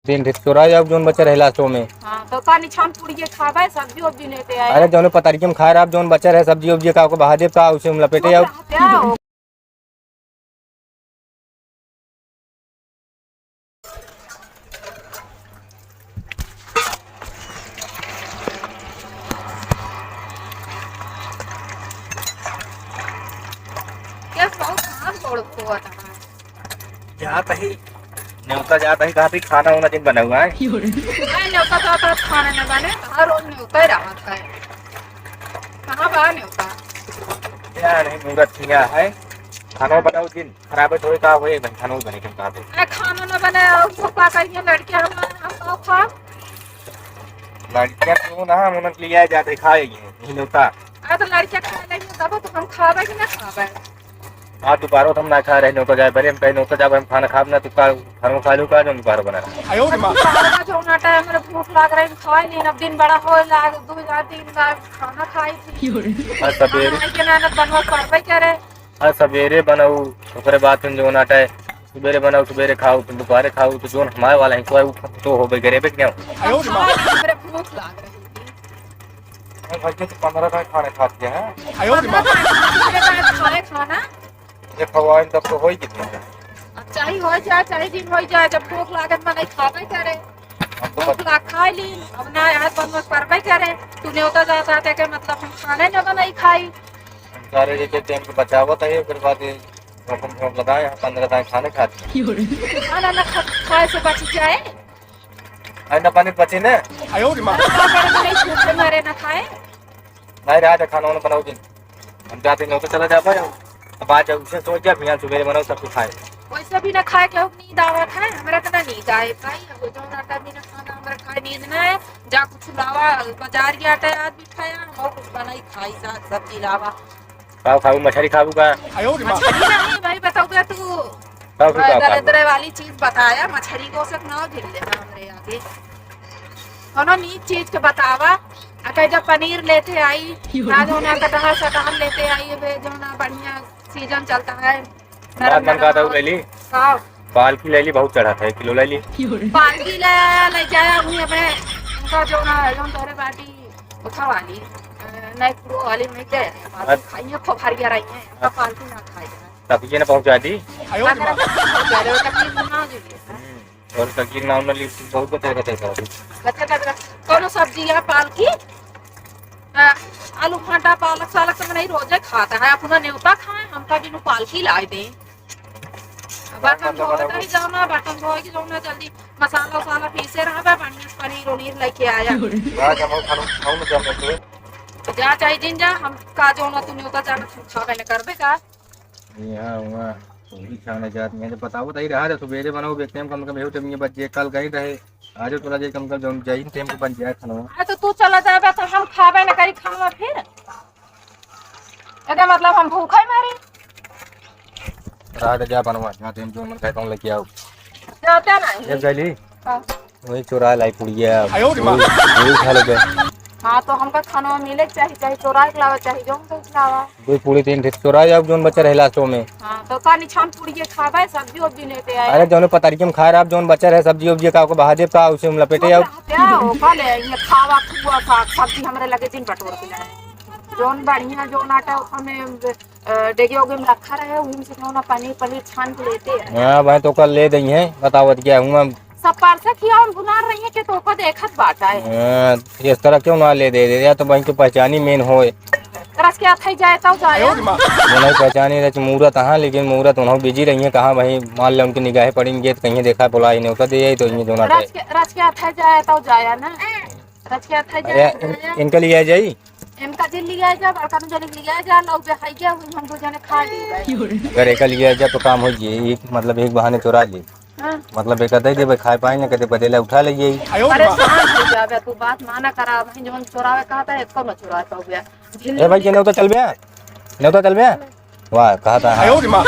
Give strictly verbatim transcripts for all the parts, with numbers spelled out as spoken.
तीन ठे चोराइ जाउ, जौन बचा रहे लास्टो में। हाँ, तो का निछान पुड़िए खाबे, सब्जी उब्जी लेते आए। अरे, जौन पतरिके में खाए रहा, जौन बचा रहे सब्जी उब्जी का, ओको बहा देब का, उसे हम लपेटे जाउ। क्या हो? क्या बहुत हाथ गोड़ धोवत है। जात ही, नेवता जात ही, कहा थी खाना वाना दिन बना हुआ है। अरे नेवता जात है, खाना न बने, हर रोज नेवता ही रहत है। कहाँ बा नेवता? यार, नहीं, मुहूर्त किया है, खाना बनाओ दिन। खराबे थोड़ी का होए, बन खानो बने के का दे। अरे खाना ना बने, और सब का करिए, लड़कियां हम, हम तो खा। लड़कियां तो ना, हम उन्हें लिया जाते खाए ये, नहीं होता। अरे तो लड़कियां खा लेंगे, तब तो हम खाबे कि ना खाबे? आज दोपहर हम ना खा रहे, नौकर जाए, बड़े हम कहे, "नौकर जाओ, हम खाना खाब ना, तू का, घर में खा लो का, जो दोपहर बना।" आयो रे माँ। खाना जो ना टाइम मेरे भूख लाग रही, खा ली, अब दिन बड़ा हो लाग, दो हजार, तीन हजार खाना खाई थी। आज सवेरे खाना खाई के ना, ना बनवा करबे करे। आज सबेरे बनाऊ, ओकरे बाद फिर जौन आटा है, सुबेरे बनाऊ, सुबेरे खाऊ, फिर दोपहरे खाऊ, तो जौन हमारे वाला है, कोई उ तो होबे करे, बे क्यों? आयो रे माँ। हमरे भूख लाग रही थी। अरे भाई, ये तो पन्द्रह का खाने खाते हैं। आयो रे माँ। पन्द्रह का खाने खाना। ये खवाइन तब तो होई कितने? अब चाहे हो जाए, चाहे दिन हो जाए, जब भूख लागत, मनई खाबे करे। हम तो भूख लाग, खाई ली, अब ना यार, बनवा करबे करे। तू नेवता जाता के मतलब हम खाने न बनाई खाई। हम सारे जैसे टाइम के बचावत है, ओकर बाद ये अपन हम लगाए हैं, पन्द्रह दाएं खाने खाते हैं। खाना ना खा-, खाए से बच जाए। अरे ना पानी बचे ना। आयो रे माँ। अरे बाप रे, नहीं भूखे मरे ना खाए। नहीं रहा था खाना वाना बनाओ दिन। हम जाते नहीं तो चला जा पाए। अब आज उसे सोच जा, फिर सुबह बनाओ, सब कुछ खाए। वैसे भी ना खाए के नींद आवत है, हमरा तो ना नींद आए भाई। अब जौन आटा भी ना खाना, हमरा खाए नींद ना है। जा कुछ लावा, बाजार के आटा आज भी खाया, हम और कुछ बनाई खाई, साग सब्जी लावा। खाओ, खाओ, मछरी खाबू का? आयो रे माँ। मछरी नहीं भाई, बताओ क्या तू? खाओ, फिर खाओ, दरे खाओ। दरे वाली चीज बताया, मछरी को सब ना झेल लेना हमरे आगे। कोनो नीक चीज के बतावा। आ कहे जब पनीर लेते आई, ना जो ना कटहल सटहल लेते आई, अबे जो ना बढ़िया सीजन चलता है। बात मन का था, ले ली? हाँ। पालकी ले ली, बहुत चढ़ा था, एक किलो ले ली। पालकी ले आया, ले जाया, वहीं अपने उनका जो ना, जो तोहरे बाटी उठा वाली, अ, नए पुरो वाली में गए। अच्छा। खाइए, खूब हरिया रही है, उनका पालकी ना खाई है। तब ये ना पहुंचा दी। आयो रे माँ। तकलीफ ना हो जाए। हम्म। और सब्जी के नाम ना लिख, बहुत बता रहे थे सर। बता, बता, बता। कौनो सब्जी है पालकी? आ, आलू भाटा, पालक सालक तो नहीं, रोजे खाता है, अपना नेवता खाए, हमका बिनु पालकी लाए दे। बर्तन धोए तो ही जाओ ना, बर्तन धोए के जाओ ना, जल्दी मसाला उसाला पीसे रहबे, बढ़िया से पनीर उनीर लेके आया। जा, जा, खाओ, खाओ ना, जा, जा। जा, चाहे जिन जा, हम का जो ना तू नेवता जाना, हम खाबे न करबे का? यहाँ हुआ, वही खाने जात में तो बताओ, बताई रहा था, सुबेरे बनाओ, बेचते हैं, कम से कम, ये बच जे, कल गई रहे, आज चला जाए, कम से कम, जौन जाई, टाइम को बन जाए खाना। अरे, तो तू चला जाबे, तो हम खाबे न करी खाना फिर? एकर मतलब हम भूखे मरी? रहा था, जा बनवा, यहाँ टाइम जो मन खाए, कौन लेके आओ। जाते नहीं। जब गली? हाँ। वही चोरा लाई पुड़िया, आयो रे माँ। वही, वही खा लेबे। हाँ, तो हमका खाना मिले के चाही, चाहे चोरा के लावा, चाहे जौन के लावा। दो पूरी तीन ठे चोरा जाओ, जौन बचा रहे लास्टो में। हाँ, तो का निछान पुड़िए खाबे, सब्जी उब्जी लेते आए। अरे, जौन पतरिके में खाए रहा, जौन बचा रहे सब्जी उब्जी का, ओको बहा देब का, उसे हम लपेटे जाओ। क्या हो, का ले, ये खावा खुआ साग सब्जी हमरे लगे दिन बटोर के लाए। जौन बढ़िया, जौन आटा हमें अ, डेगे ओगे में रखा रहे, उही में से कौनो पनीर, पनीर छान के लेते हैं। हाँ भाई, तो कल ले दई है, बतावत क्या हुआ। सब पार्सल किया, हम भुला रही है कि तो को देखत बाटा है। हाँ, इस तरह क्यों ना ले दे दे, या तो भाई तो पहचानी मेन होए। रस के हाथे जाए तो जाए। वो नहीं पहचानी रच मूरत, हाँ, लेकिन मूरत उन्हों बिजी रही है, कहाँ भाई मान ले उनकी निगाहें पड़ी गई तो कहीं देखा बुला ही नहीं होता, दे यही तो ये जो ना रस के, रस के हाथे जाए तो जाए ना। रच के हाथे अरे, जाए, इन-, जाए। इनके लिए आ जाई। इनका जे लिया जा, बड़का में जने लिया जा, लौ बे हाई जा, हम दो जने खा ली। अगर एका लिया जा तो काम हो जाई, एक, मतलब एक बहाने चोरा ली। हाँ। मतलब एक दे देबे, खाए पाए ना, कदे बदेला उठा ले जाई। परेशान हो जाबे, तू बात माना करा, वहीं जवन चोरावे कहा था, एको न चोरा पाउबे। ए भाई, ये नेवता चल बे, नेवता चल बे। वाह, कहा था, हाँ। आयो रे माँ।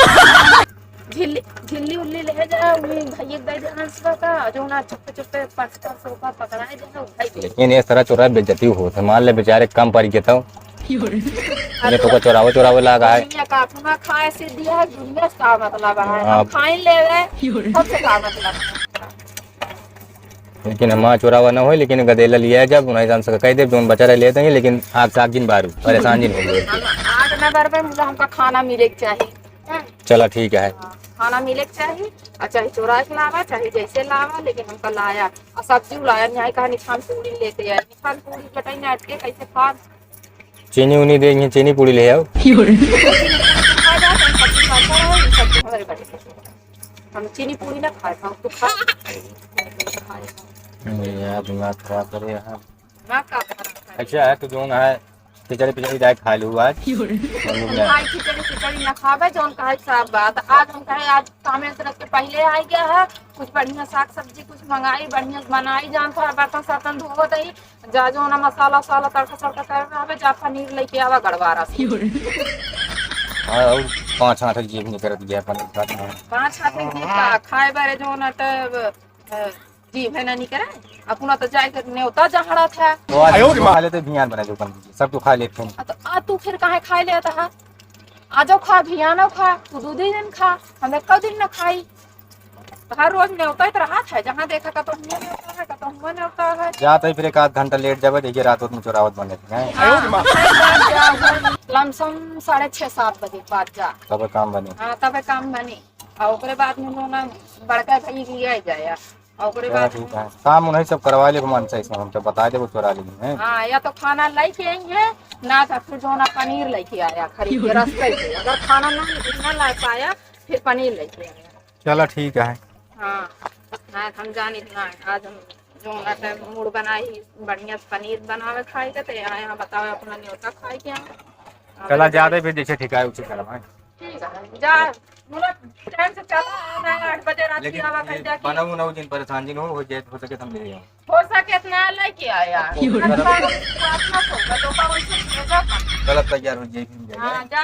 झिल्ली, झिल्ली उल्ली ले जा, उन्हीं भैया के दे दे हंस का, जो ना चुप्पे चुप्पे पाँच पाँच सौ का पकड़ाए दे, उठाई दे। लेकिन ये सारा चोरा बेइज्जती होत है, मान ले बेचारे कम पड़ गए तो। ये तो को चोरावे, चोरावे लागा है। दुनिया का अपना खाए से दिया है, दुनिया से का मतलब है? हाँ। हम खाए ले रहे, सबसे का मतलब है? लेकिन हमार चोरावा न होई, लेकिन गदेला लिया जब, उन्हें जान सके, कह देब, जौन बचा रहे, ले देंगे, लेकिन आग साग जिन बारू, परेशान जिन होई। हम आग न बरबे, मतलब, हमका खाना मिले के चाही। हाँ। चला, ठीक है। हाँ, खाना मिले के चाही, और चाहे चोरा के लावा, चाहे जैसे लावा, लेकिन हमका लाया। और सब्जी लाया, नहीं कहा निछान पूरी लेते हैं, निछान पूरी चटई में अटके कैसे खा। चीनी उनी दे, चीनी पूरी ले आओ। खा जा, हम सब्जी खाता रहो, ये सब्जी हमारे बड़े। हम चीनी पूरी ना खाए, हम तो खा। यार, दिमाग खराब करे यहाँ। दिमाग का खराब करे? अच्छा है, तू जौन है, खिचड़ी पिचड़ी जाए खा लू आज। हम लोग ना। भाई, खिचड़ी पिचड़ी ना खावे, जौन कहे साफ बात। आज हम कहे, आज कामे से रख के पहले आ गया है, कुछ बढ़िया साग सब्जी कुछ मंगाई, बढ़िया बनाई, जान थोड़ा बर्तन सर्तन धोवत ही, जा जौन मसाला उसाला तड़का सड़का कर रहा है, जा पनीर लेके आवा गड़वारा से। हाँ, और पाँच हाथ की जेब निकलत गया पनीर का। पाँच हाथ की जेब का खाए बारे जौन अटे, अ, जी, भाई ना निकरे। अपना तो जाए के नेवता जहड़ा था। तो आज आयो रे तो माँ। खा लेते, भियान बना दो, सब तो खा लेते हैं। आ तो आ तू फिर काहे खाए लेता है? आ जाओ खा, भियानो खा, तू दू दिन खा, हम एक दिन न खाई। तो हर रोज नेवता ही तो रहा था, जहाँ देखा कतौ हुआ नेवता है, कतौ हुआ नेवता है। जाते ही फिर एक आध घंटा लेट जावे, देखिए रात में चोरावत बने थे, हैं? आयो रे माँ। हाँ, लमसम साढ़े छः सात बजे के बाद जा। तबे काम बने। हाँ, तबे काम बने। और ओकरे बाद में लोग ना बड़का भाई भी आ जाए। और ओकरे चला बाद ठीक है, काम उन्हें सब करवा ले, मन से इसमें हम तो बता दे, वो चोरा लेंगे, हैं? हाँ, या तो खाना लेके आई है, ना तो फिर जो ना पनीर लेके आया खरीद के रास्ते से। अगर खाना ना, ना ला पाया, फिर पनीर लेके आया। चला ठीक है। हाँ, हाँ, हम जानी ना, आज हम जो ना टाइम मूड बनाई, बढ़िया से पनीर बनावे खाए के, तो यहाँ, यहाँ बतावे अपना न्योता खाए के यहाँ। चला, ज्यादा फिर जैसे ठिकाए उसे करवाए। ठीक है, जा, मुला टाइम से चला, ना आठ बजे रात की लेकिन आवा ये कहीं जाके। बनाऊ ना, जिन परेशान जिन हो, हो जाए, हो सके तो हम ले जाऊँ। हो सके इतना लेके आया। हो, गलत। अपना सोचा, तो का वैसे भेजा था। गलत तैयार हो जाए, फिर जाए। हाँ, जा,